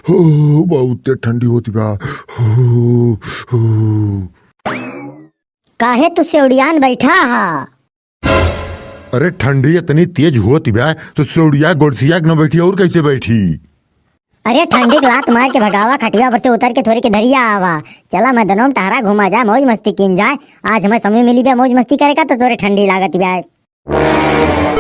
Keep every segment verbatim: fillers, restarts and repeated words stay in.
हो, बहुते ठंडी होती बा। हो, हो। काहे तू सेवड़ियान बैठा हा? अरे, ठंडी इतनी तेज होती बा, तो सेवड़िया गोड़सिया के न बैठी, और कैसे बैठी? अरे, ठंडी के लात मार के भगावा, खटिया पर से उतर के थोड़ी के धरिया आवा। चला मैदानों में टहरा घूमा जाए, मौज मस्ती कीन जाए। आज हमें समय मिली बा मौज मस्ती करे का, तो तोरे ठंडी लागत बा।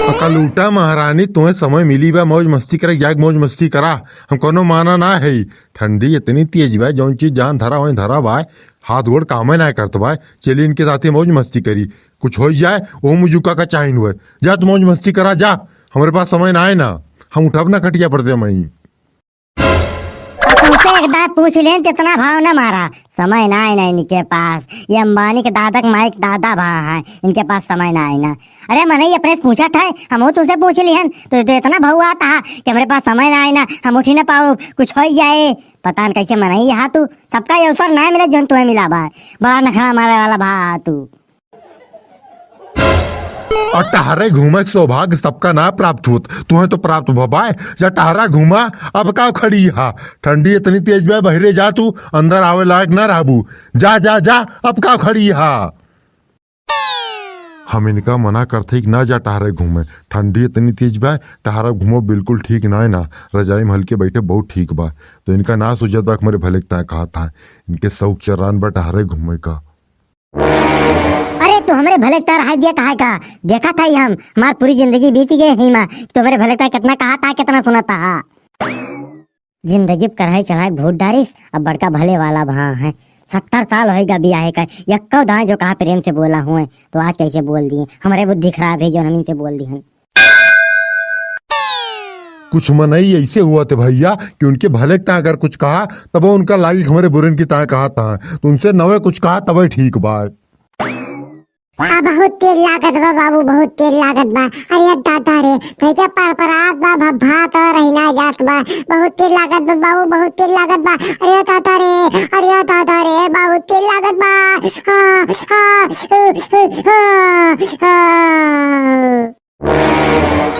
अकलूटा महारानी, तुम्हें समय मिली बा मौज मस्ती करे, जाके मौज मस्ती करा, हम कोनो माना ना है। ठंडी इतनी तेज बा, जौन चीज जहाँ धरा वहीं धरा बा, हाथ गोड़ कामे ना करत बा। चली इनके साथे मौज मस्ती करी, कुछ हो जाए वो मुझुका का चाहिन हुए। जा तू मौज मस्ती करा जा, हमरे पास समय ना है ना, हम उठब ना खटिया पर से मई। अब तुमसे एक दाँत पूछ लेन, तो इतना भाव न मारा। समय ना है ना इनके पास। ये अंबानी के दादा के माई के दादा भा है, इनके पास समय ना है ना। अरे मनई अपने से पूछत है, हमहू तुमसे पूछ लिहन, तो, तो इतना भाव आता है कि हमरे पास समय ना है ना, हम उठी ना पाओ, कुछ हो ही जाए। पता न कैसे मनई यहाँ तू, सबका ये अवसर ना मिले जौन तुम्हें मिला बा। बड़ा नखरा मारे वाला भा तू। और टहरे घूमे के सौभाग्य सबका ना प्राप्त होत, तुहें तो प्राप्त भबाय। जा टहरा घूमा, अब का खड़ी हा? ठंडी इतनी तेज बा, बहरे जा तू, अंदर आवे लायक ना रहबू। जा, जा, जा, अब का खड़ी हा? हम इनका मना करते कि ना जा टहरे घूमे, ठंडी इतनी तेज बा, टहरा घूमो बिल्कुल ठीक ना है ना, रजाई में हल्के बैठे बहुत ठीक बा। तो इनका ना सूझत बा, हमारे भले के ताय कहा था, इनके शौक चरान बा टहरे घूमे का। अरे, तू हमरे भले के तार हाथ दिया कहा का? देखा था ही हम, हमार पूरी जिंदगी बीती गई ही माँ, तू हमरे भले के तार कितना कहा था, कितना सुना था। जिंदगी पर कढ़ाई चढ़ा के भूत डारिस, अब बड़का भले वाला भा है। सत्तर साल होइगा बियाहे का, यक्को दाएं जो कहा प्रेम से बोला हुए, तो आज कैसे बोल दिए? हमरे बुद्धि खराब है जो हम इनसे बोल दिए हैं। कुछ मनई ऐसे हुआ थे भैया कि उनके भले के तां अगर कुछ कहा, तब उनका लागी कि हमरे बुरन की तां कहा था, तो उनसे नवे कुछ कहा तबे ठीक बा। आ, बहुत तेज लागत बा बाबू, बहुत तेज लागत बा। अरे दादा रे, भैया परपरात बा, भभात और रहिना जात बा। बहुत तेज लागत बा बाबू, बहुत तेज लागत बा। अरे दादा रे, अरे दादा रे, बहुत तेज लागत बा। हाँ, हाँ, हाँ, हाँ।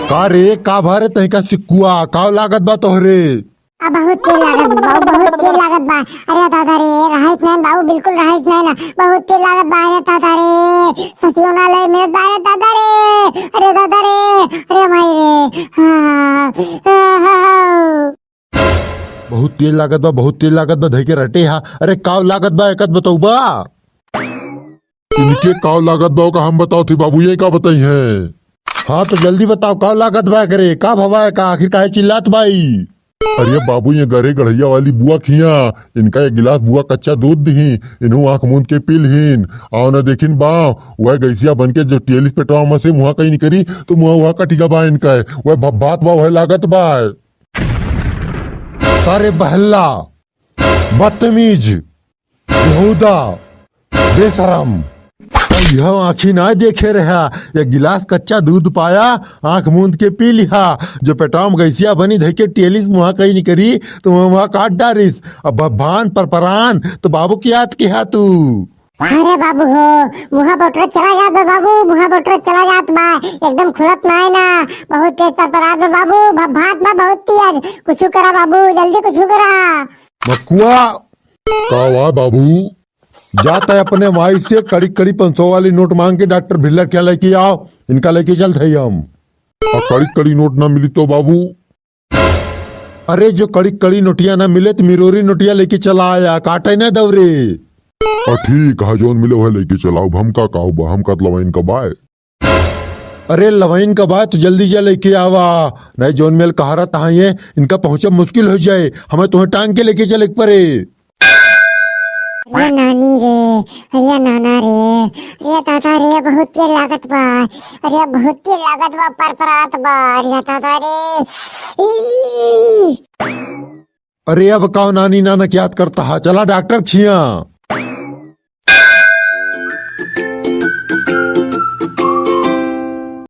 का रे, का भा रे तहिका सिक्कुआ, का लागत बा तोहरे? आ, बहुत तेज लागत बा, बहुत तेज लागत बा। अरे दादा रे, रहाइस नहीं बाबू, बिल्कुल रहाइस नहीं ना। बहुत तेज लागत बा, अरे दादा रे, ससियो ना ले मेरे दादा, दादा रे, अरे दादा रे, अरे माई रे, हाँ, हाँ, हाँ, हाँ। बहुत तेज लागत बा, बहुत तेज लागत बा, धइके रटे हा। अरे का लागत बा, एकत बतौबा? इनके का लागत बा, का हम बताओ थी बाबू, ये का बताई है? हाँ, तो जल्दी बताओ, का लागत बा करे, का भवा है, का आखिर काहे चिल्लात बाई? अरे बाबू, ये गरे गढ़ैया वाली बुआ खिया, इनका एक गिलास बुआ कच्चा दूध दिही, इन्हू आँख मूंद के पी लिहीन, आओ न देखिन बाव, वह गैसिया बन के जो टेलिस पेटवा में से मुहा कहीं निकरी, तो मुहा वह कटिगा बा इनका, वह भभात बा, वह लागत बा। सारे बहल्ला, बदतमीज, बेहुदा, बेशरम। यह आँखी ना देखे रहा, एक गिलास कच्चा दूध पाया, आँख मूंद के पी लिहा। जो पेटाम गैसिया बनी धइके टेलिस मुहा कहीं निकरी, तो वहाँ, वहाँ काट डारिस। अब भभान परपरान, तो बाबू की याद किहा तू। अरे बाबू हो, मुहा बोटरे चला जात बा बाबू, मुहा बोटरे चला जात बा, एकदम खुलत ना है ना, बहुत तेज परपरात बा बाबू, भभात बा बहुत तेज, कुछ करा बाबू, जल्दी कुछ करा। मकुआ, का हुआ बाबू? जात है अपने माई से कड़ी कड़ी पाँच सौ वाली नोट मांग के डॉक्टर भिल्लर क्या लेके आओ, इनका लेके चलत है हम। आ कड़ी कड़ी नोट ना मिली तो बाबू? अरे जो कड़ी कड़ी नोटिया ना मिले तो मिरोरी नोटिया लेके चला आया, काटे ना दौरे। आ ठीक है, जौन मिले वह लेके चलाओ, हम का कहू बा, हम कत लवाइन का बाय। अरे लवाइन का बात तो जल्दी जा लेके आवा, नहीं जौन मेल कहा रहता है ये, इनका पहुँचे मुश्किल हो जाए, हमें तुम्हें टांग के लेके चले के पड़े। अरे नानी रे, अरे नाना रे, अरे दादा रे, बहुत तेज लागत बा, अरे बहुत तेज लागत बा, परपरात बा, अरे दादा रे। ई! अरे अब का नानी नाना क्या करता है, चला डॉक्टर खिया।